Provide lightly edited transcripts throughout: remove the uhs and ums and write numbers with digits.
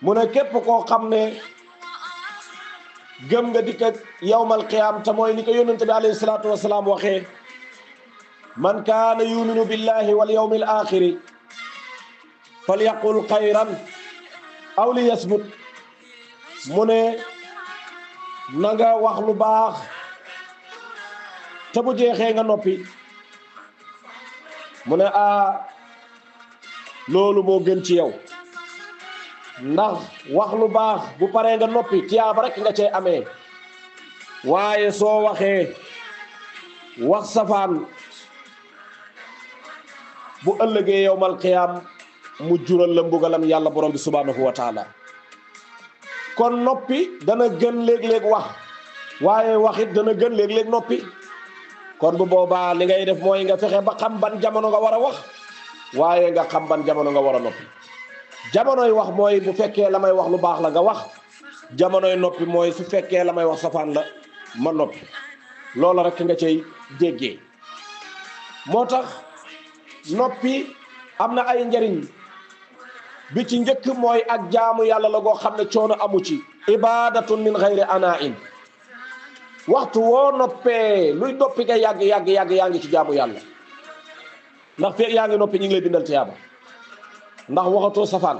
mu ne képp koo xam ne gëm nga dikk ak yawmal qiyaam te mooy ni ko yonente bi alayhi salaatu wasalaam waxee man kaana yuminu billahi wal yawmil axiri falyaqul xayran aw liyasmut mu ne na nga wax lu baax te bu jeexee nga noppi mu ne loolu moo gën ci yow ndax wax lu baax bu paree nga noppi tiyaaba rek nga cee amee waaye soo waxee wax safaan bu ëllëgee yawmal qiyaam mu jural la mbugalam yàlla borom bi subhanahu wa taala kon noppi dana gën léeg-léeg wax waaye waxit dana gën léeg-léeg noppi kon bu boobaa li ngay def mooy nga fexe ba xam ban jamono nga war a wax waaye nga xam ban jamono nga war a noppi jamonoy wax mooy bu fekkee la may wax lu baax la nga wax jamonoy noppi mooy su fekkee la may wax safaan la ma noppi loolu rek nga cay déggee moo tax noppi am na ay njariñ bi ci njëkk mooy ak jaamu yàlla la goo xam ne coono amu ci ibadatun min xayri ana'in waxtu woo noppee luy noppi nga yàgg yaa ngi ci jaamu yàlla ndax feeg yaa ngi noppi ñu ngi lay bindal tiyaaba ndax waxatoo safaan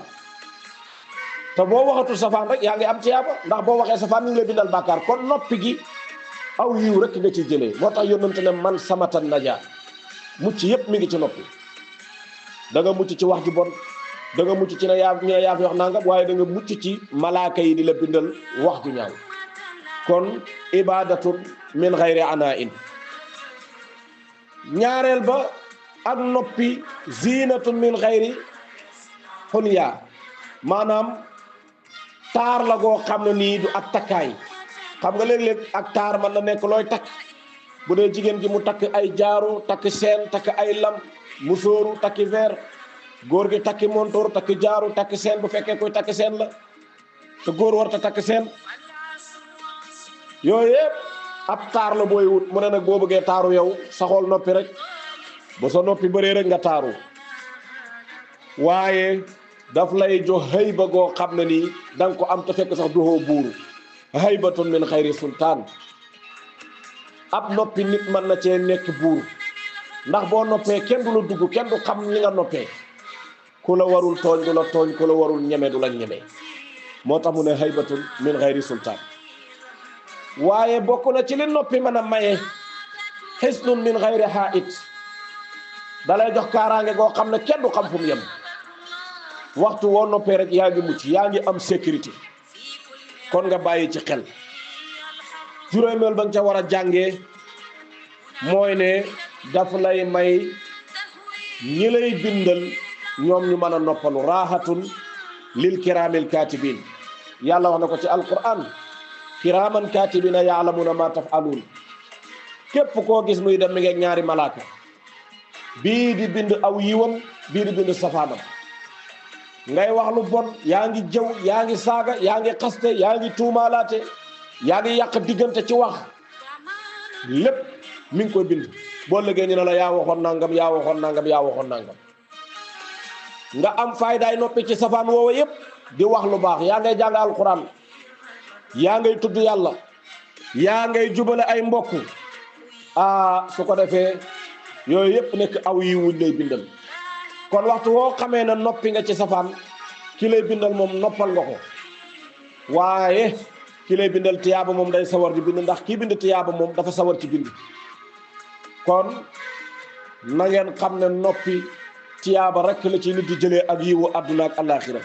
te boo waxatul safaan rek yaa ngi am tiyaaba ndax boo waxee safaan ñu ngi lay bindal bàkkaar kon noppi gi aw yiw rek nga ci jëlee moo tax yónnante ne man samatan naja mucc yépp mi ngi ci noppi da nga mucc ci wax ju bon da nga mucc ci ne yaa fi wax nangam waaye da nga mucc ci malaaka yi di la bindal wax ju ñaaw kon ibadatun min xayri ana'in ñaareel ba ak noppi zinatun min xayri xunya maanaam taar la goo xam ne nii du ak takkaay xam nga léeg-léeg ak taar man na nekk looy takk bu dee jigéen ji mu takk ay jaaru takk seen takk ay lam musóoru takki verre góor gi takki montoor takki jaaru takki seen bu fekkee koy takki seen la te góor war ta takki seen yooyu yëpp ab taar la booy wut mu ne nag boo bëggee taaru yow saxool noppi rek ba sa noppi bëree rek nga taaru waaye daf lay jox hayba goo xam ne nii da nga ko am te fekk sax duhoo buuru haybatun min xayri sultaan ab noppi nit mën na cee nekk buur ndax boo noppee kenn du la dugg kenn du xam li nga noppee ku la warul tooñ du la tooñ ku la warul ñeme du la ñeme moo tax mu ne haybatun min xayri sultaan waaye bokk na ci li noppi mën a maye xisnun min xayri haa'it dalay jox kaaraange goo xam ne kenn du xam fu mu yem waxtu woo noppee rek yaa ngi mucc yaa ngi am sécurité kon nga bàyyi ci xel juróomeel ba nga ca war a jàngee mooy ne daf lay may ñi lay bindal ñoom ñu mën a noppalu raahatun lil kiraamil kaatibin yàlla wax na ko ci alquran kiraaman kaatibina ya'lamuna ma taf'aluun képp koo gis muy dem mi ngeeg ñaari malaaka bii di bind aw yiwam bii di bind safaanam ngay wax lu bon yaa ngi jëw yaa ngi saaga yaa ngi xaste yaa ngi tuumaalaate yaa ngi yàq diggante ci wax lépp mi ngi koy bind boo lëgee ñu ne la yaa waxoon nangam yaa waxoon nangam yaa waxoon nangam nga am faydaay noppi ci safaan woowa yépp di wax lu baax yaa ngay jàng alquran yaa ngay tudd yàlla yaa ngay jubale ay mbokk su ko defee yooyu yépp nekk aw yi wuñ lay bindal kon waxtu woo xamee na noppi nga ci safaan ki lay bindal moom noppal nga ko waaye ki lay bindal tiyaaba moom day sawar di bind ndax kii bind tiyaaba moom dafa sawar ci bind kon na ngeen xam ne noppi tiyaaba rek la ci nit di jëlee ak yiwu àdduna ak àllaaxira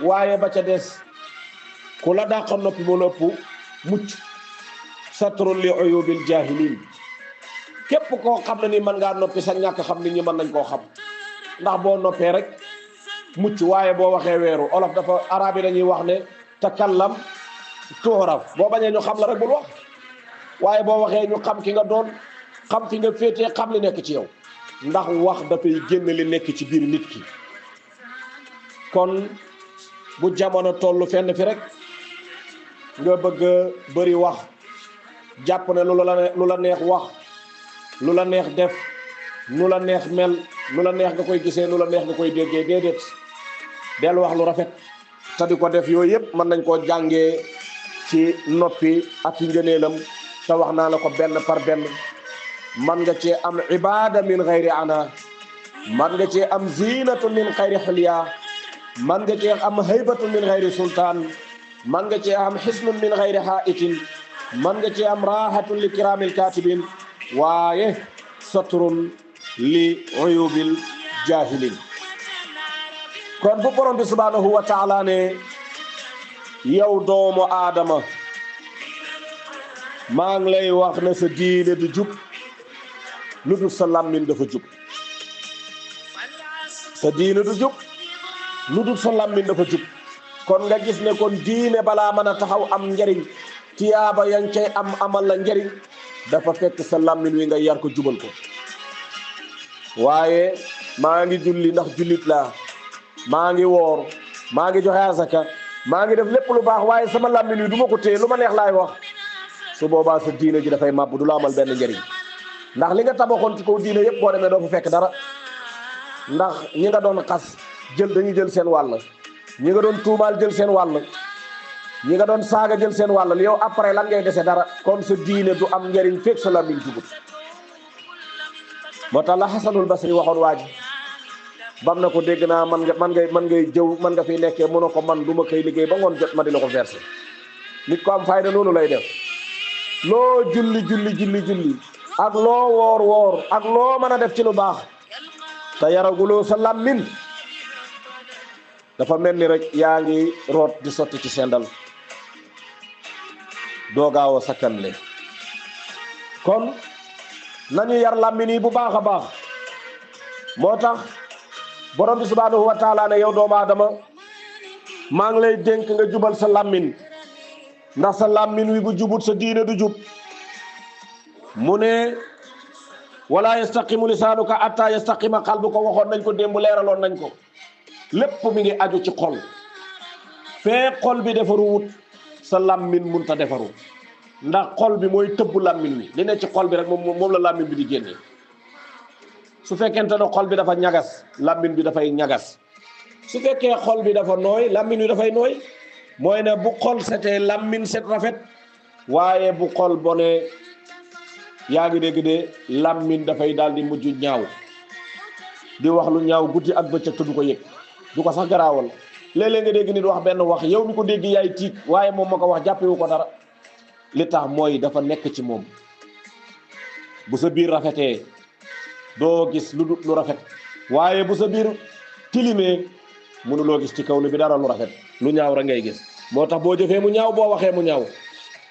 waaye ba ca des ku la dàqa noppi ba nëpp mucc satrun li uyubil jaahiliin képp koo xam ne ni mën ngaa noppi sa ñàkk xam nit ñi mën nañ koo xam ndax boo noppee rek mucc waaye boo waxee weeru olof dafa arab yi dañuy wax ne takallam tuhraf boo bañee ñu xam la rek bul wax waaye boo waxee ñu xam ki nga doon xam fi nga féetee xam li nekk ci yow ndax wax dafay génn li nekk ci biir nit ki kon bu jamono tollu fenn fi rek nga bëgg bëri wax jàpp ne lu la neex wax lu la neex def nu la neex mel lu la neex nga koy gisee lu la neex nga koy déggee déedéet del wax lu rafet te di ko def yooyu yëpp mën nañ koo jàngee ci noppi ak ngëneelam te wax naa la ko benn par benn. man nga cee am ibada min xayri ana, man nga cee am zinatu min xayri xulya, man nga cee am haybatu min xayri sultaan, man nga cee am xisnun min xayri haitin, man nga cee am rahatun li kiramil katibin, waaye satrun li uyubil jahilin. kon bu borom bi subhanahu wa taala ne yow doomu aadama maa ngi lay wax ne sa diine du jub lu dul sa làmmiñ dafa jub. sa diine du jub lu dul sa làmmiñ dafa jub. kon nga gis ne kon diine balaa mën a taxaw am njariñ tiyaaba yang cay am amal la njariñ dafa fekk sa làmmiñ wi nga yar ko jubal ko. waaye maa ngi julli ndax jullit laa, maa ngi woor, maa ngi joxe asaka, maa ngi def lépp lu baax, waaye sama làmmiñ wi du ma ko téye lu ma neex laay wax, su boobaa sa diine ji dafay màbb, du la amal benn njariñ. ndax li nga tabaxoon ci kaw diine yëpp boo demee doo fa fekk dara. ndax ñi nga doon xas dañuy jël seen wàll, ñi nga doon tuumaal jël seen wàll, ñi nga doon saaga jël seen wàll, yow après lan ngay dese dara. kon sa diine du am njariñ fekk sa làmmiñ jubut. moo tax la Xasanul Basri waxoon waa ji bam na ko dégg naa man ngay jëw man nga fiy nekkee mu ne ko man du ma koy liggéey ba ngoon jot ma di la ko verser. nit ko am fayda noonu lay def. loo julli ak loo woor ak loo mën a def ci lu baax te yaraguloo sa làmmiñ dafa mel ni rek yaa ngi root di sotti ci sendal, doo gaaw a sakkanle. kon nañu yar làmmiñ yi bu baax a baax. moo tax borom bi subhanahu wa taala ne yow doomu aadama maa ngi lay dénk nga jubal sa làmmiñ ndax sa làmmiñ wi bu jubut sa diine du jub. mu ne wala yastaqimu lisaanuka atta yastaqima qalbuka, waxoon nañ ko démb, leeraloon nañ ko. lépp mi ngi aju ci xol. fee xol bi defaru wut sa làmmiñ munta defaru, ndax xol bi mooy tëbb làmmiñ wi, li ne ci xol bi rek moom la làmmiñ bi di génne. su fekkente ne xol bi dafa ñagas làmmiñ bi dafay ñagas. su fekkee xol bi dafa nooy làmmiñ wi dafay nooy. mooy ne bu xol setee làmmiñ set rafet, waaye bu xol bonee yaa ngi dégg de làmmiñ dafay daal di mujj ñaaw, di wax lu ñaaw guddi ak bëccëg te du ko yëg, du ko sax garaawal. léeg-léeg nga dégg nit wax benn wax yow mi ko dégg yaay tiit, waaye moom ma ko wax jàppewu ko dara. li tax mooy dafa nekk ci moom. bu sa biir rafetee doo gis lu rafet, waaye bu sa biir tilimee mënuloo gis ci kaw li bi dara lu rafet, lu ñaaw rek ngay gis. moo tax boo jëfee mu ñaaw, boo waxee mu ñaaw.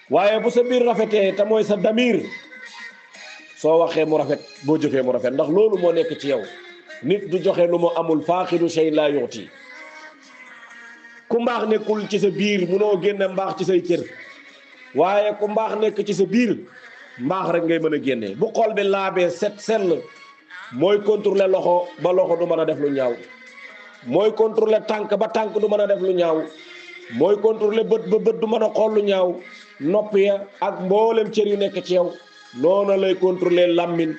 waaye bu sa biir rafetee te mooy sa damir, soo waxee mu rafet, boo jëfee mu rafet, ndax loolu moo nekk ci yow. nit du joxe lu mu amul, faaxidu shay laa yuxti. ku mbaax nekkul ci sa biir munoo génne mbaax ci say cër, waaye ku mbaax nekk ci sa biir mbaax rek ngay mën a génne. bu xol bi laabee set sell, mooy contrôler loxo ba loxo du mën a def lu ñaaw, mooy contrôler tànk ba tànk du mën a def lu ñaaw, mooy contrôler bët ba bët du mën a xool lu ñaaw, nopp ya ak mboolem cër yu nekk ci yow. noonu lay contrôler làmmiñ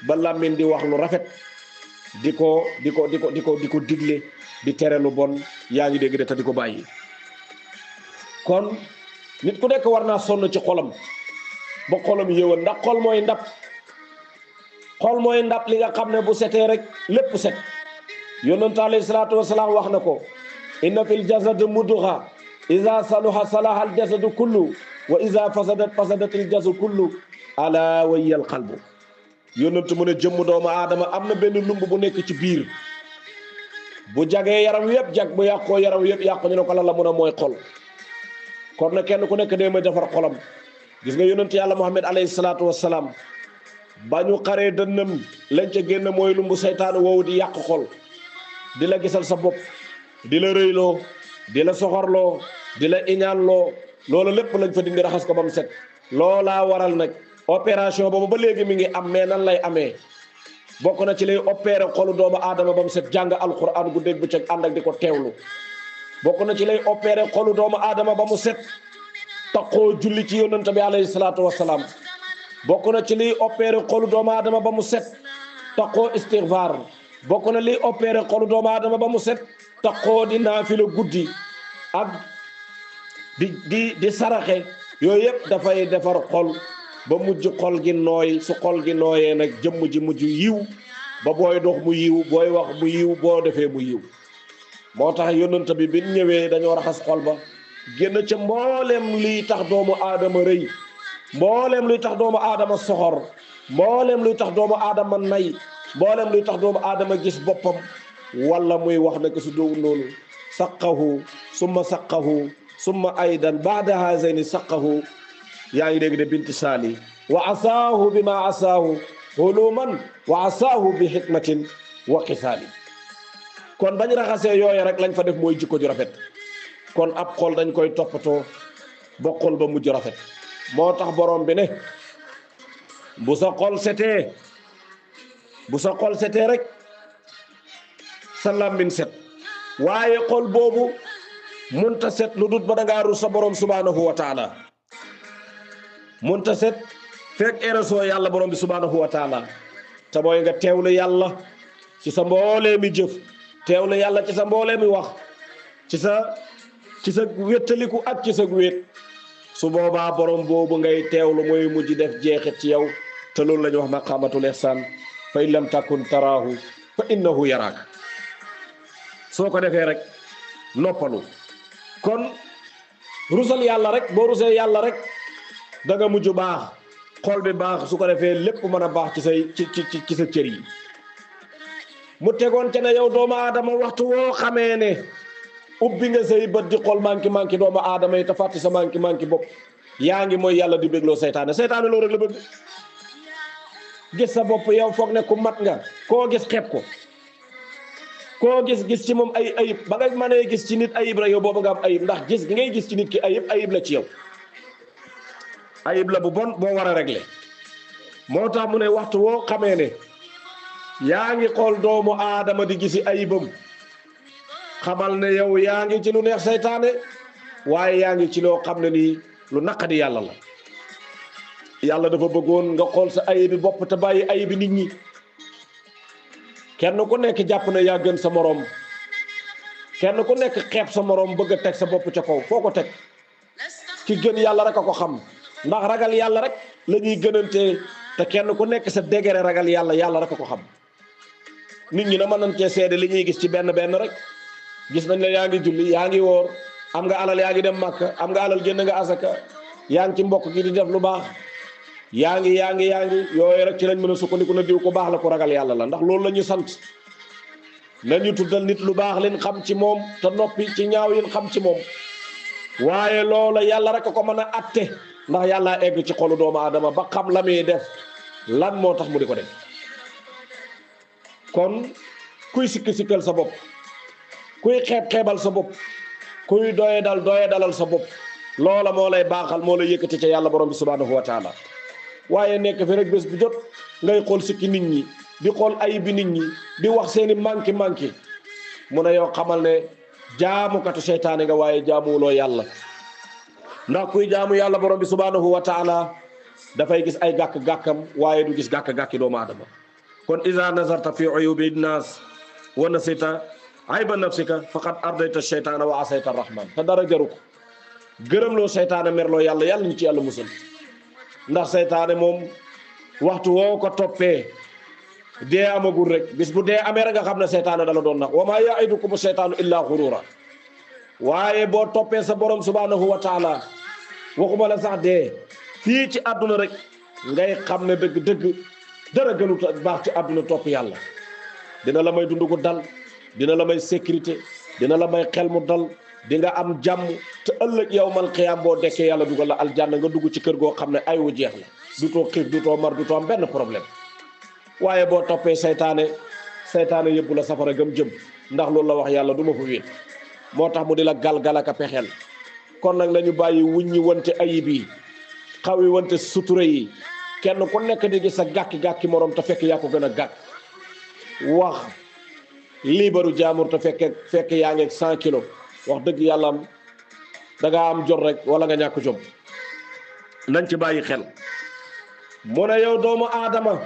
ba làmmiñ di wax lu rafet, di ko digle, di tere lu bon, yaa ngi dégg de te di ko bàyyi. kon nit ku nekk war naa sonn ci xolam ba xolam yëwan, ndax xol mooy ndab. xol mooy ndab li nga xam ne bu setee rek lépp set. yonent alayhi salaatu wasalaam wax na ko, inna fil jasadi mudga iza saluha salaha al jasadu kullu wa iza fasadat al jasadu kullu ala wa hiya al qalbu. yonent mu ne jëmm doomu aadama am na benn lumb bu nekk ci biir, bu jagee yaram yëpp jag, bu yàqoo yaram yëpp yàqu. ñu ne ko lan la mun a mooy xol. kon nag kenn ku nekk dee may defar xolam. gis nga yonent yàlla Muhammad alayhi salaatu wasalaam ba ñu xaree dënnam lañ ca génn mooy lumbu seytaane woowu di yàq xol, di la gisal sa bopp, di la rëyloo, di la soxorloo, di la iñaanloo. loolu lépp lañ fa dindi, raxas ko ba mu set. loolaa waral nag opération boobu ba léegi mi ngi am, mais nan lay amee? bokk na ci lay opéré xolu doomu aadama ba mu set, jàng alquran guddeeg bëccëg ànd ak di ko teewlu. bokk na ci lay opéré xolu doomu aadama ba mu set, taqoo julli ci yonent bi alayhi salaatu wasalaam. bokk na ci liy opéré xolu doomu aadama ba mu set, taqoo istighfar. bokk na liy opéré xolu doomu aadama ba mu set, taqoo di naafila guddi. ak di saraxe yooyu yëpp dafay defar xol ba mujj xol gi nooy. su xol gi nooyee nag jëmm ji mujj yiw ba booy dox mu yiw booy wax mu yiw boo defee mu yiw. moo tax yonent bi bi ñëwee dañoo raxas xol ba génn ca mbooleem luy tax doomu aadama rëy, mbooleem luy tax doomu aadama soxor, mbooleem luy tax doomu aadama nay, mbooleem luy tax doomu aadama gis boppam wala muy wax naka su doowu noonu. saqahu summa aydan baada hazayni saqahu. yaa ngi dégg de binti saali wa asaahu bi ma asaahu huluman wa asaahu bi hikmatin wa qisaali. kon bañ raxasee yooyu rek lañ fa def mooy jikko ju rafet. kon ab xol dañ koy toppatoo ba xol ba mujj rafet. moo tax borom bi ne bu sa xol setee rek sa làmmiñ set. waaye xol boobu munta set lu dut ba dangaa rus sa borom subhanahu wa taala. munta set fekk erasoo yàlla borom bi subhanahu wa taala. te mooy nga teewlu yàlla ci sa mboolee mi jëf, teewlu yàlla ci sa mboolee mi wax, ci sa wéttaliku ak ci sa wéet. su boobaa borom boobu ngay teewlu mooy mujj def jeexit ci yow. te loolu la ñu wax maqamatul ihsan fa in lam takun taraahu fa innahu yaraak. soo ko defee rek noppalu. kon rusal yàlla rek, boo rusee yàlla rek da nga mujj baax, xol bi baax. su ko defee lépp mën a baax ci sa cër yi. mu tegoon ca ne yow doomu aadama waxtu woo xamee ne ubbi nga say bët di xool manki doomu aadama yi te fàtti sa manki bopp, yaa ngi mooy yàlla di bégloo seytaane. seytaane loolu rek la bëgg. gis sa bopp yow foog ne ku mat nga, koo gis xeeb ko, koo gis ci moom ay ayib. ba nga mënee gis ci nit ayib rek yow boobu nga am ayib, ndax gis gi ngay gis ci nit ki ayib la ci yow. ayib la bu bon boo war a régler. moo tax mu ne waxtu woo xamee ne yaa ngi xool doomu aadama di gisi ayibam, xamal ne yow yaa ngi ci lu neex seytaane, waaye yaa ngi ci loo xam ne nii lu naqadi yàlla la. yàlla dafa bëggoon nga xool sa ayibi bopp te bàyyi ayibi nit ñi. kenn ku nekk jàpp na yaa gën sa moroom, kenn ku nekk xeeb sa moroom, bëgg a teg sa bopp ca kaw. foo ko teg? ki gën yàlla rek a ko xam, ndax ragal yàlla rek la ñuy gënantee. te kenn ku nekk sa degré ragal yàlla rek a ko xam. nit ñi na mën nañ cee seede li ñuy gis ci benn rek. gis nañ la yaa ngi julli, yaa ngi woor, am nga alal, yaa ngi dem Màkka, am nga alal, génn nga asaka, yaa ngi ci mbokk gi di def lu baax, yaa ngi yooyu rek ci lañ mën a sukkandiku na diw ko baax la, ko ragal yàlla la. ndax loolu la ñu sant. nañu tuddal nit lu baax leen xam ci moom te noppi ci ñaaw yin xam ci moom. waaye loola yàlla rek a ko mën a atte, ndax yàlla egg ci xolu doomu aadama ba xam la muy def lan moo tax mu di ko def. kon kuy sikkal sa bopp, kuy xeebal sa bopp, kuy dalal sa bopp, loola moo lay baaxal, moo lay yëkkati ca yàlla borom bi subhanahu wa taala. waaye nekk fi rek bés bu jot ngay xool sikki nit ñi, di xool ayib bi nit ñi, di wax seeni manki mu ne yow xamal ne jaamukatu seytaane nga, waaye jaamuwuloo yàlla. ndax kuy jaamu yàlla borom bi subhanahu wa taala dafay gis ay gàkk-gàkkam, waaye du gis gàkk-gàkki doomu aadama. kon iza nazarta fi uyubi nnaas wa nasita ayba nafsika faqad ardayta seytaana wa asayta rahman. te dara jaru ko gërëmloo seytaane, merloo yàlla ñu ci yàlla musal. ndax seytaane moom waxtu woo ko toppee dee amagul rek. bis bu dee amee rek nga xam ne seytaane dala doon nax. wa maa ya'idukum seytaanu illaa xurura. waaye boo toppee sa borom subhanahu wa taala, waxuma la sax dee, fii ci àdduna rek ngay xam ne dëgg dara gënu baax ci àdduna topp yàlla. dina la may dund gu dal, dina la may sécurité, dina la may xel mu dal, di nga am jàmm. te ëllëg yawmal qiyaam boo dekkee yàlla dugal la aljanna, nga dugg ci kër goo xam ne ay wu jeex la, du too xiif, du too mar, du too am benn problème. waaye boo toppee seytaane yëbbu la safara gëm jëm, ndax loolu la wax yàlla du ma fa wéet. moo tax mu di la galgalaka pexeel. kon nag nañu bàyyi wuññi wante ayib yi, xawi wante sutura yi. kenn ku nekk di gis sa gàkki morom te fekk yaa ko gën a gàkk. wax liibaru jaamur te fekk yaa ngi 100 kilos. wax dëgg yàlla am da ngaa am jot rek wala nga ñàkk jom. nañ ci bàyyi xel. mu ne yow doomu aadama,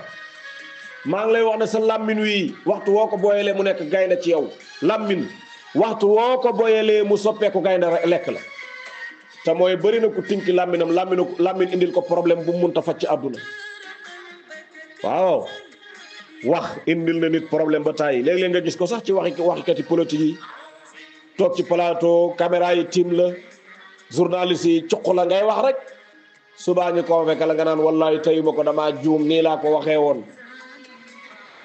maa ngi lay wax ne sa làmmin wi waxtu woo ko booyalee mu nekk gaynde ci yow. làmmin waxtu woo ko boyalee mu soppeeku gaynde lekk la te mooy bëri na ku tinki làmmin indil ko problème bu munta faj ci àdduna waaw wax indil na nit problème ba tàyyi léeg-léeg nga gis ko sax ci waxikati politique yi toog ci plateau caméra yi tiim la journaliste yi cuq la ngay wax rek subaa ñu convoqué la nga naan wallahi tayuma ko damaa juum nii laa ko waxee woon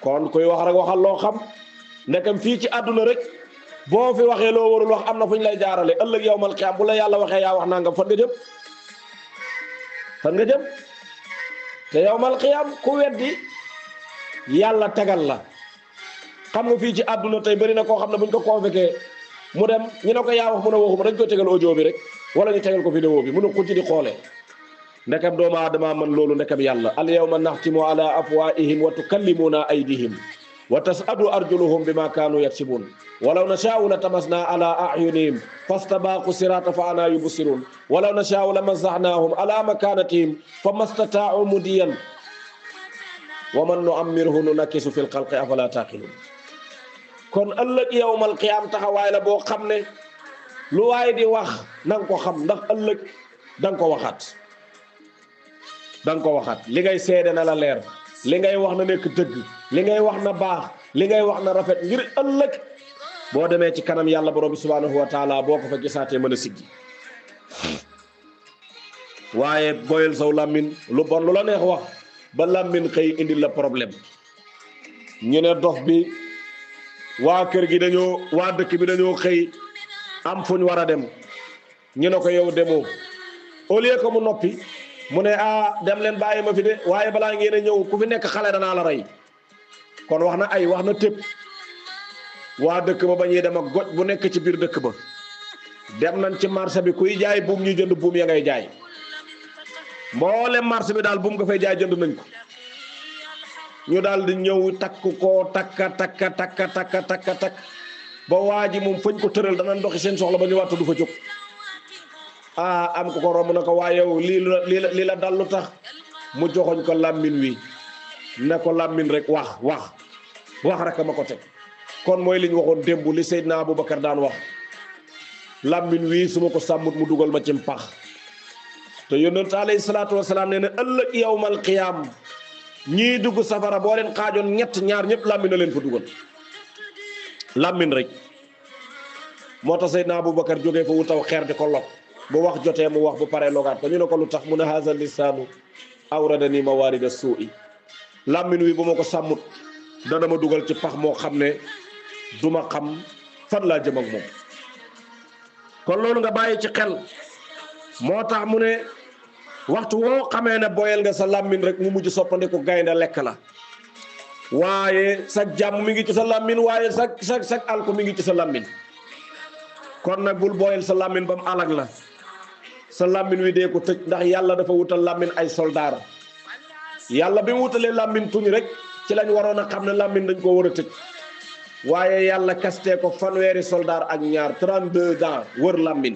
kon koy wax rek waxal loo xam ndekam fii ci àdduna rek boo fi waxee loo warul wax am na fu ñu lay jaarale ëllëg yawmal qiyaam bu la yàlla waxee yaa wax nangam fan nga jëm te yawmal qiyaam ku weddi yàlla tegal la xam nga fii ci àdduna tey bëri na koo xam ne buñ ko convoqué mu dem ñu ne ko yaa wax mun a waxuma dañ koy tegal audio bi rek wala ñu tegal ko vidéo bi mun a ko ci di xoolee ndekam doomu aadama man loolu ndekam yàlla al yawma naxtimu ala afwaihim wa tukallimuna aydihim wa tas'adu arjuluhum bima kaanu yaksibun walaw nashaa'u latamasna ala a'yunihim fastabaqu sirata fa ana yubsirun walaw nashaa'u lamasahnahum ala makanatihim famastata'u mudiyan wa man nu'ammirhu nunakkisu fil xalqi afala taqilun kon ëllëg yawmal qiyaam taxawaay la boo xam ne lu waay di wax nanga ko xam ndax ëllëg danga ko waxaat li ngay seede na la leer li ngay wax na nekk dëgg li ngay wax na baax li ngay wax na rafet ngir ëllëg boo demee ci kanam yàlla borom bi subhanahu wa taala boo ko fa gisaatee mën a siggi waaye boyal saw làmmin lu bon lu la neex wax ba làmmin xëy indil la problème ñu ne dof bi waa kër gi waa dëkk bi dañoo xëy am fuñ war a dem ñu ne ko yow demoo au lieu que mu noppi mu ne dem leen bàyyi ma fi de waaye balaa ngeen a ñëw ku fi nekk xale danaa la rey kon wax na tépp waa dëkk ba ñuy dem ak goj bu nekk ci biir dëkk ba dem nañ ci marché bi kuy jaay buum ñu jënd buum ya ngay jaay mboolem marché bi daal buum nga fay jaay jënd nañ ko ñu daal di ñëw takk ba waa ji moom fañ ko tëral dana ndoxi seen soxla ba ñu wattu du fa jóg am ko ko romb na ko waaye yow lii la dal lu tax mu joxoñ ko làmmin wi ne ko làmmin rek wax rek ma ko teg kon mooy li ñu waxoon démb li Seydina Aboubacar daan wax làmmin wi su ma ko sàmmut mu dugal ma ci pax te yonent alayhi salaatu wasalaam nee na ëllëg yawmal qiyaam ñii dugg safara boo leen xaajoon ñaar ñëpp làmmin na leen fa dugal làmmin rek moo tax Seydina Aboubacar jógee fa wutaw xeer di ko lok bu wax jotee mu wax bu paree logaat ko ñu ne ko lu tax mu ne haazal lisaanu awradani mawaarida suu'i làmmin wi bu ma ko sàmmut dana ma dugal ci pax moo xam ne duma xam fan laa jëm ak moom kon loolu nga bàyyi ci xel moo tax mu ne waxtu woo xamee ne boyal nga sa làmmin rek mu mujj soppandiku gaynde lekk la waaye sa jàmm mi ngi ci sa làmmin waaye sa alko mi ngi ci sa làmmin kon nag bul boyal sa làmmin ba mu alag la sa làmmin wi dee ko tëj ndax yàlla dafa wutal làmmin ay soldaar yàlla bi mu wutalee làmmin tuñ rek ci lañ waroon a xam ne làmmin dañ koo war a tëj waaye yàlla kastee ko fanweeri soldaar ak ñaar 32 ans wër làmmin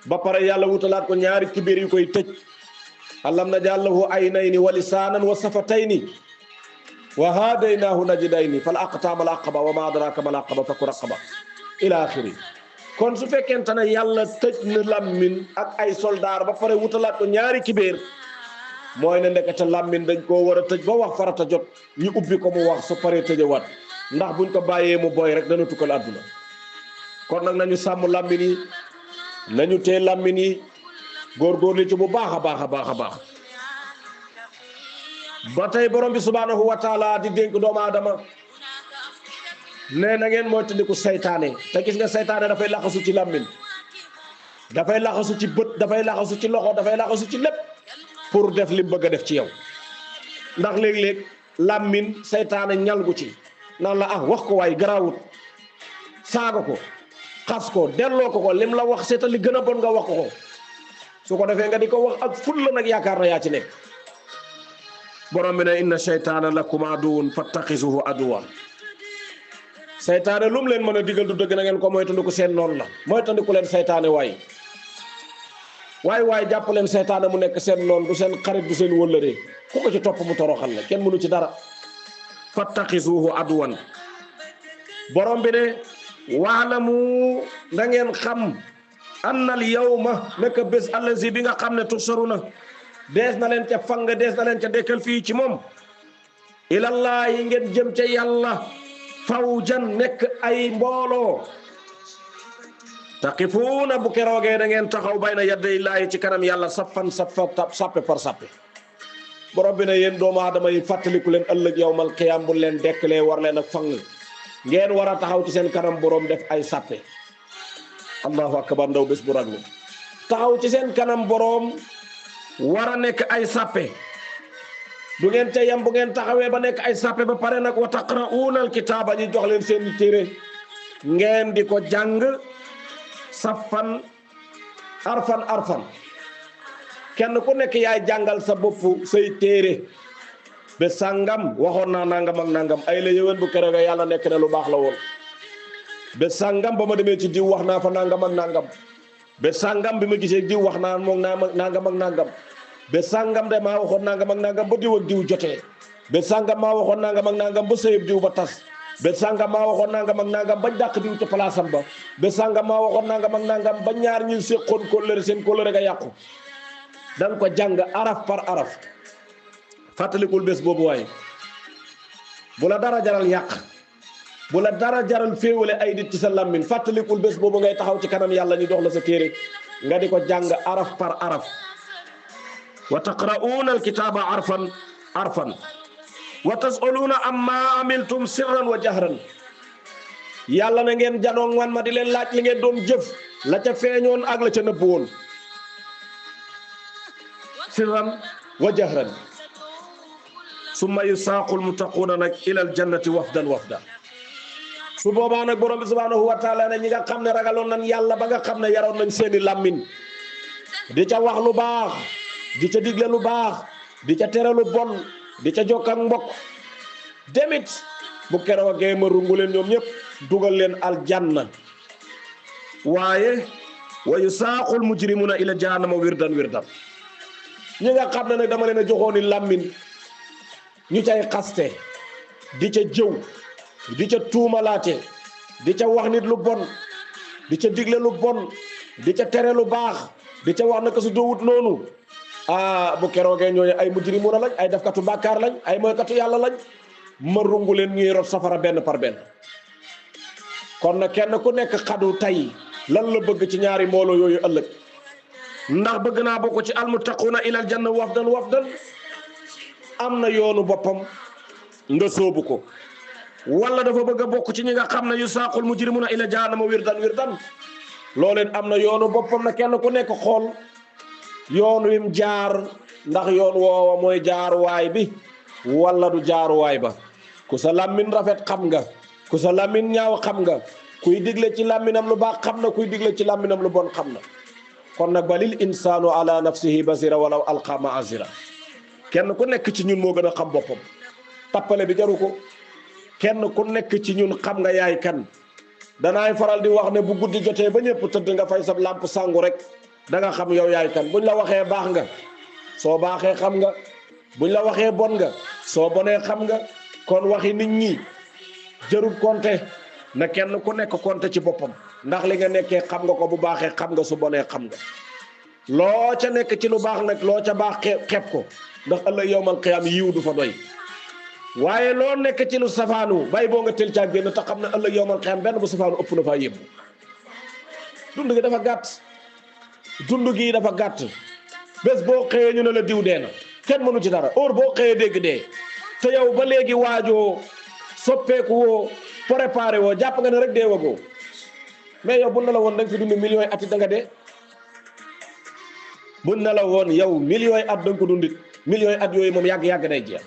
ba pare yàlla wutalaat ko ñaari kibéer yu koy tëj alam naj'al lahu aynayni wa lisaanan wa safatayni wa hadaynaahu najdayni fal aqtaama al aqaba wa ma adraaka mal aqaba fakku raqaba ila axiri kon su fekkente ne yàlla tëj na làmmin ak ay soldaar ba pare wutalaat ko ñaari kibéer mooy ne ndekete làmmin dañ koo war a tëj ba wax farata jot ñu ubbi ko mu wax su paree tëjewaat ndax buñ ko bàyyee mu boy rek dana tukkal àdduna kon nag nañu sàmm làmmin yi nañu tee làmmin yi góorgóorlu ci bu baax a baax ba tey borom bi subhanahu wa taala di dénk doomu aadama ne na ngeen moytandiku saytaane te gis nga saytaane dafay laxasu ci làmmin dafay laxasu ci bët dafay laxasu ci loxo dafay laxasu ci lépp pour def li bëgg a def ci yow ndax léeg-léeg làmmin saytaane ñalgu ci naan la wax ko waaye garaawut saaga ko xas ko delloo ko lim la wax seeta li gën a bon nga wax ko su ko defee nga di ko wax ak ful la nag yaakaar na yaa ci nekk borom bi ne inna shaytaana lakum aduwwun fattaxisuhu aduwwan saytaane lu mu leen mën a digal du dëgg na ngeen ko moytandiku seen noonu la moytandiku leen saytaane waay jàpp leen saytaane mu nekk seen noonu du seen xarit du seen wëllëree ku ko ci topp mu toroxal la kenn mënu ci dara fattaxisuhu aduwwan borom bi ne waalamu na ngeen xam annal yawma naka bés allazi bi nga xam ne tuxsaruna dees na leen ca fang dees na leen ca dekkal fii ci moom ilallahi ngeen jëm ca yàlla fawjan nekk ay mbooloo taqifuuna bu keroogee da ngeen taxaw bayna yaday laahi ci kanam yàlla saffan sappe par sappe borom bi ne yéen doomu aadama yi fàttaliku leen ëllëg yawmal qiyaam bu leen dekkalee war leen a fang ngeen war a taxaw ci seen kanam borom def ay sappe allahu akbar ndaw bés bu raglu taxaw ci seen kanam borom war a nekk ay sappe du ngeen ca yam bu ngeen taxawee ba nekk ay sappe ba pare nag wa taqra'uuna alkitaaba ñu jox leen seen téere ngeen di ko jàng saffan arfan kenn ku nekk yaay jàngal sa bopp say téere ba sàngam waxoon naa nangam ak nangam ay la yëwén bu keroog yàlla nekk ne lu baax la woon ba sàngam ba ma demee ci diw wax naa fa nangam ak nangam ba sàngam bi ma gisee diw wax naa moom nangam ak nangam ba sàngam de maa waxoon nangam ak nangam ba diw ak diw jotee ba sàngam maa waxoon nangam ak nangam ba sëyëb diw ba tas ba sàngam maa waxoon nangam ak nangam ba dàq diw ci palaasam ba sàngam maa waxoon nangam ak nangam ba ñaar ñi séqoon kóllëre seen kóllëre ga yàqu da nga ko jàng araf par araf fàttalikul bés boobu waaye bu la dara jaral yàq bu la dara jaral féewale ay nit ci sa lammin fàttalikul bés boobu ngay taxaw ci kanam yàlla ñu dox la sa téere nga di ko jàng araf par araf wa taqra'uuna alkitaaba arfan wa tas'aluuna amma amiltum sirran wa jahran yàlla na ngeen janoog man ma di leen laaj li ngeen doon jëf la ca feeñoon ak la ca nëbb woon sirran wa jahran summa yusaaqul muttaquuna nag ilal jannati wafdan su boobaa nag borom bi subhanahu wa taala ne ñi nga xam ne ragaloon nañ yàlla ba nga xam ne yaroon nañ seeni làmmiñ di ca wax lu baax di ca digle lu baax di ca tere lu bon di ca jokk ak mbokk demit bu keroogee ma rungu leen ñoom ñëpp dugal leen aljanna waaye wa yusaaqul mujrimuna ila jahannama wirdan ñi nga xam ne nag dama leen a joxooni làmmiñ ñu cay xaste di ca jëw di ca tuumalaate di ca wax nit lu bon di ca digle lu bon di ca tere lu baax di ca wax naka su doowut noonu bu keroogee ñooñu ay mujrimuna lañ ay defkatu bàkkaar lañ ay moykatu yàlla lañ ma rungu leen ñuy rot safara benn par benn kon nag kenn ku nekk xadu tey lan la bëgg ci ñaari mbooloo yooyu ëllëg ndax bëgg naa bokk ci almuttaquuna ilal janna wafdan am na yoonu boppam nga sóobu ko wala dafa bëgg a bokk ci ñi nga xam ne yusaaqul mujrimuna ila jahannama wirdan looleen am na yoonu boppam na kenn ku nekk xool yoon wim jaar ndax yoon woowa mooy jaaruwaay bi wala du jaaruwaay ba ku sa làmmiñ rafet xam nga ku sa làmmiñ ñaaw xam nga kuy digle ci làmminam lu baax xam na kuy digle ci làmminam lu bon xam na kon nag balil insaanu ala nafsihi basira walaw alqa ma'azira kenn ku nekk ci ñun moo gën a xam boppam tappale bi jaru ko kenn ku nekk ci ñun xam nga yaay kan danaay faral di wax ne bu guddi jotee ba ñëpp tëdd nga fay sa làmp sangu rek da nga xam yow yaay kan buñ la waxee baax nga soo baaxee xam nga buñ la waxee bon nga soo bonee xam nga kon waxi nit ñi jarul konte na kenn ku nekk konte ci boppam ndax li nga nekkee xam nga ko bu baaxee xam nga su bonee xam nga loo ca nekk ci lu baax nag loo ca baax xeeb ko ndax ëllëg yawmal qiyaam yiw du fa doy waaye loo nekk ci lu safaanu bay boo nga tel caa génn te xam ne ëllëg yawmal qiyaam benn bu safaanu ëpp na faa yëbbu dund gi dafa gàtt dund gi dafa gàtt bés boo xëyee ñu ne la diw dee na kenn mënu ci dara heure boo xëyee dégg dee te yow ba léegi waajoo soppeeku woo préparé woo jàpp nga ne rek dee wagoo mais yow bu na la woon da nga fi dund millions yi at da nga dee bu na la woon yow millions yi at da nga ko dundit millions yi at yooyu moom yàgg-yàgg day jeex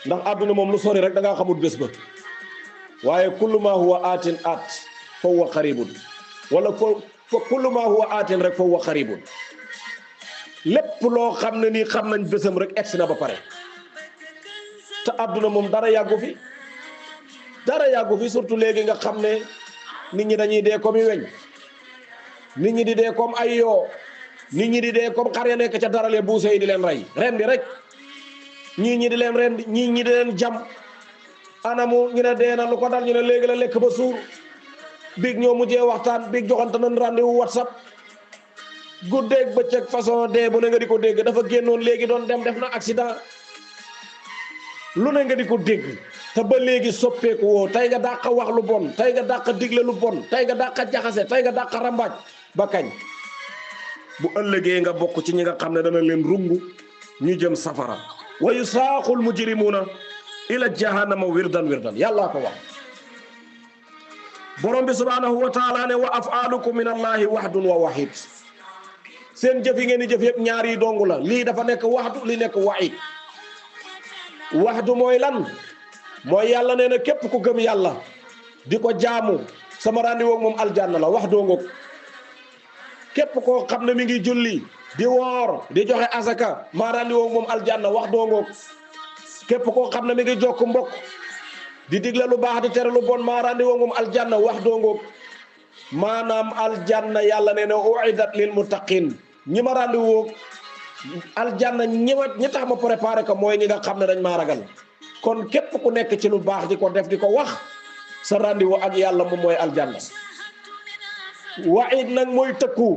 ndax àdduna moom lu sori rek da ngaa xamul bés ba waaye kullu ma huwa aatin at fa huwa qaribun wala fa kullu ma huwa aatin rek fa huwa qaribun lépp loo xam ne nii xam nañ bésam rek egsi na ba pare te àdduna moom dara yàggu fi surtout léegi nga xam ne nit ñi dañuy dee comme weñ nit ñi di dee comme ay yoo nit ñi di dee comme xar ya nekk ca darale buuse yi di leen rey ren di rek ñii ñi di leen ren ñii ñi di leen jam anamu ñu ne dee na lu ko dal ñu ne léegi la lekk ba suur biig ñoo mujjee waxtaan biig joxante nañ rendez-vous WhatsApp guddeeg bëccëg façon dee bu ne nga di ko dégg dafa génnoon léegi doon dem def na accident lu ne nga di ko dégg te ba léegi soppeeku woo tey nga dàq wax lu bon tey nga dàq digle lu bon tey nga dàq jaxase tey nga dàq rambaaj ba kañ bu ëllëgee nga bokk ci ñi nga xam ne dana leen rungu ñu jëm safara wa yusaaqul mujrimuuna ila jahannama wirdan yàllaa ko wax borom bi subhanahu wa taala ne wa afaalukum min allahi wahdun wa wahid seen jëf yi ngeen di jëf yëpp ñaar yi dong la lii dafa nekk waxdu li nekk wahid waxdu mooy lan mooy yàlla nee na képp ku gëm yàlla di ko jaamu sama rendez-vous moom aljanna la wax doo ngoog képp koo xam ne mi ngi julli di woor di joxe asaka ma rendez-vous moom aljanna wax doo ngoog képp koo xam ne mi ngi jokk mbokk di digle lu baax di tere lu bon ma rendez-vous moom aljanna wax doo ngoog maanaam aljanna yàlla nee na uidat lil muttaqin ñi ma rendez-vous aljanna ñi tax ma préparé ko mooy ñi nga xam ne dañ maa ragal kon képp ku nekk ci lu baax di ko def di ko wax sa rendez-vous ak yàlla moom mooy aljanna waid nag mooy tëkku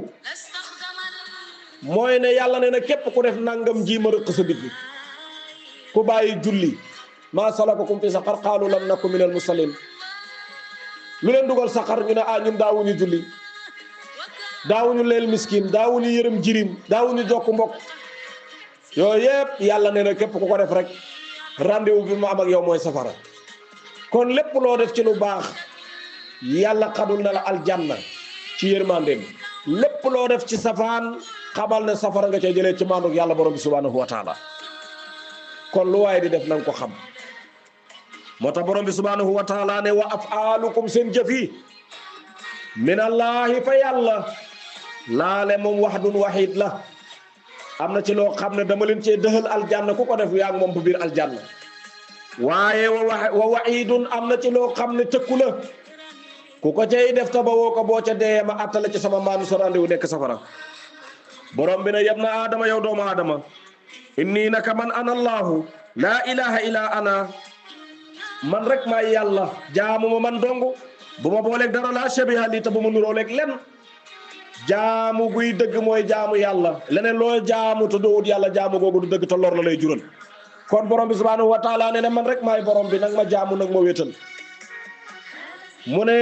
mooy ne yàlla ne na képp ku def nangam ji ma rëq sa digg ku bàyyi julli maa salakakum fi saqar qaalu lam naku minal musallin lu leen dugal saqar ñu ne ñun daawuñu julli daawuñu leel miskin daawuñu yërëm jirim daawuñu jokk mbokk yooyu yëpp yàlla nee na képp ku ko def rek rendez-vous bi mu am ak yow mooy safara kon lépp loo def ci lu baax yàlla xadul na la aljanna ci yërmandeem lépp loo def ci safaan xamal ne safara nga cay jëlee ci maanduk yàlla borom bi subhanahu wa taala kon lu waaye di def nanga ko xam moo tax borom bi subhanahu wa taala ne wa afaalukum seen jëf yi minallahi fa yàlla laale moom wahdun wahid la am na ci loo xam ne dama leen cee dëxal aljanna ku ko def yaa ngi moom bu biir aljanna waaye wa waidun am na ci loo xam ne tëkku la ku ko cay def ta ba woo ko boo ca dee ma attala ci sama maanu sa rendez-vous nekk safara borom bi ne yab na aadama yow doomu aadama inni naka man ana allahu laa ilaha illa ana man rek maay yàlla jaamu ma man dong bu ma booleeg dara laa shabiha lii te bu ma nurooleeg len jaamu guy dëgg mooy jaamu yàlla leneen loo jaamu te doowut yàlla jaamu googu du dëgg te lor la lay jural kon borom bi subhanahu wa taala ne man rek maay borom bi nag ma jaamu nag ma wéetal mu ne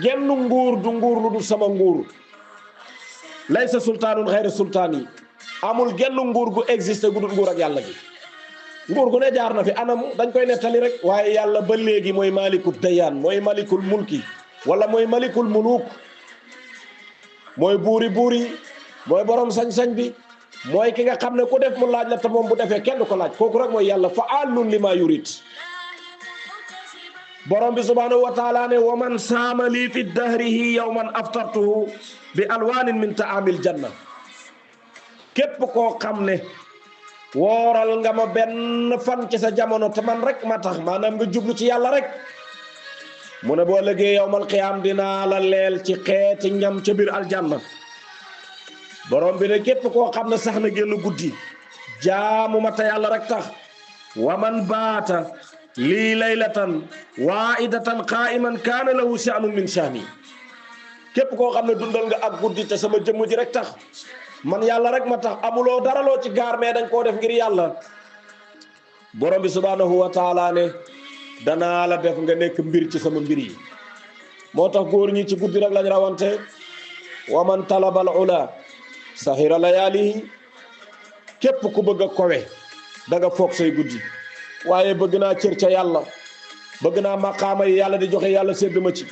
genn nguur du nguur lu dul sama nguur laysa sultaanun xayra sultaan yi amul genn nguur gu existé gu dul nguur ak yàlla gi nguur gu ne jaar na fi anamu dañ koy nettali rek waaye yàlla ba léegi mooy malikul dayaan mooy malikul mulki wala mooy malikul muluk mooy buuri mooy borom sañ-sañ bi mooy ki nga xam ne ku def mu laaj la te moom bu defee kenn du ko laaj kooku rek mooy yàlla fa'aalun lima yurid borom bi subhanahu wa taala ne wa man saama lii fi dahrihi yawman aftartuhu bi alwaanin min ta'amil janna képp koo xam ne wooral nga ma benn fan ci sa jamono te man rek ma tax maanaam nga jublu ci yàlla rek mu ne boo lëggee yawmal qiyaam dinaa la leel ci xeeti ñam ca biir aljanna borom bi ne képp koo xam ne sax na génn guddi jaamu ma te yàlla rek tax wa man baata lii laylatan waidatan qaiman kaana lahu sha'nun min sha'ni képp koo xam ne dundal nga ak guddi te sama jëmm ji rek tax man yàlla rek ma tax amuloo dara loo ci gaar mais dañ koo def ngir yàlla borom bi subhanahu wa taala ne danaa la def nga nekk mbir ci sama mbir yi moo tax góor ñi ci guddi rek lañ rawante wa man talabal ula sahira layaalihi képp ku bëgg a kowe da nga foog say guddi waaye bëgg naa cër ca yàlla bëgg naa maqaama yi yàlla di joxe yàlla sédd ma ci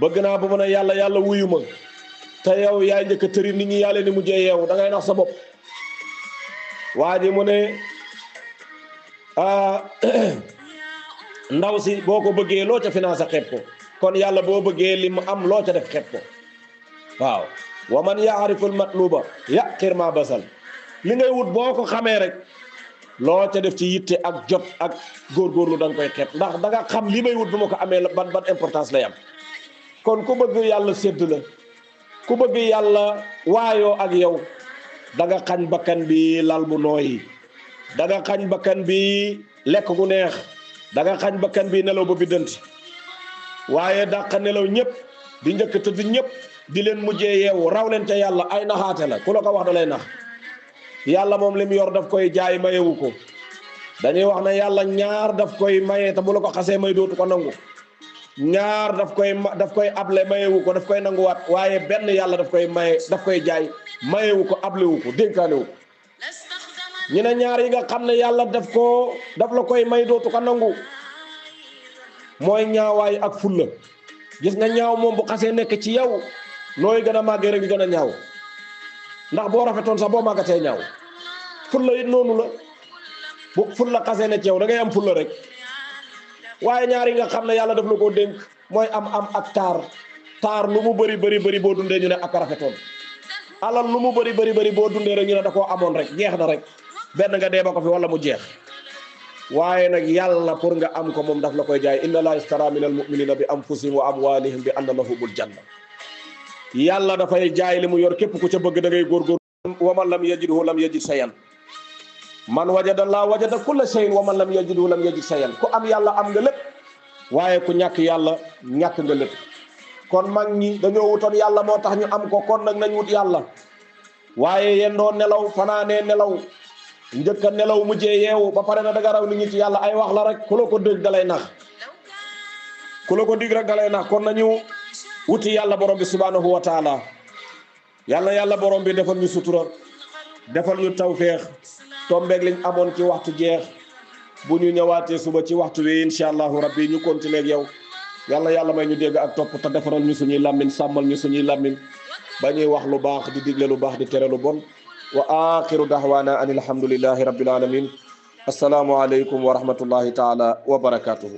bëgg naa bu mën a yàlla wuyu ma te yow yaay njëkk a tëri nit ñi yaa leen di mujjee yeewu da ngay nax sa bopp waa ji mu ne ndaw si boo ko bëggee loo ca financé xeeb ko kon yàlla boo bëggee li mu am loo ca def xeeb ko waaw wa man yaariful matluba yaqir ma basal li ngay wut boo ko xamee rek loo ca def ci yitte ak jot ak góorgóorlu da nga koy xeeb ndax da nga xam li may wut bu ma ko amee ban importance lay am kon ku bëgg yàlla sédd la ku bëgg yàlla waayoo ak yow da nga xañ bakkan bi lal bu nooy da nga xañ bakkan bi lekk gu neex da nga xañ bakkan bi nelaw ba biddanti waaye dàq nelaw ñëpp di njëkk tëdd ñëpp di leen mujjee yeewu raw leen ca yàlla ay naxaate la ku la ko wax da lay nax yàlla moom li mu yor daf koy jaay mayewu ko dañuy wax ne yàlla ñaar daf koy maye te bu la ko xasee may dootu ko nangu ñaar daf koy able mayewu ko daf koy nanguwaat waaye benn yàlla daf koy maye daf koy jaay mayewu ko ablewu ko dénkaanewu ko ñu ne ñaar yi nga xam ne yàlla daf la koy may dootu ko nangu mooy ñaawaay ak fulla gis nga ñaaw moom bu xasee nekk ci yow nooy gën a màggee rek di gën a ñaaw ndax boo rafetoon sax boo màggatee ñaaw fulla it noonu la bu fulla xasee ne ci yow da ngay am fulla rek waaye ñaar yi nga xam ne yàlla daf la koo dénk mooy am ak taar lu mu bëri boo dundee ñu ne ak rafetoon alal lu mu bëri boo dundee rek ñu ne da koo amoon rek jeex na rek benn nga dee ba ko fi wala mu jeex waaye nag yàlla pour nga am ko moom daf la koy jaay inna allaha istara min al muminina bi anfusihim wa amwalihim bi anna lahumul janna yàlla dafay jaay li mu yor képp ku ca bëgg da ngay góorgóor wa man lam yajidhu lam yajid sayan man wajada Allah wajada kulla shay'in wa man lam yajidhu lam yajid sayan ku am yàlla am nga lépp waaye ku ñàkk yàlla ñàkk nga lépp kon mag ñi dañoo wutoon yàlla moo tax ñu am ko kon nag nañ wut yàlla waaye yendoo nelaw fanaanee nelaw njëkk a nelaw mujjee yeewu ba pare na daga raw nit ñi ci yàlla ay wax la rek ku la ko dégg dalay nax ku la ko dig rek dalay nax kon nañu wuti yàlla borom bi subhanahu wa taala yàlla borom bi defal ñu sutura defal ñu tawféex tombeeg liñ amoon ci waxtu jeex bu ñu ñëwaatee suba ci waxtu wi incha allahu rabbi ñu continuer ak yow yàlla may ñu dégg ak topp te defaral ñu suñuy làmmiñ sàmmal ñu suñuy làmmiñ ba ñuy wax lu baax di digle lu baax di tere lu bon wa axiru dahwana an alhamdulillahi rabbil alamin assalaamu alaykum wa rahmatullahi taala wa barakatuhu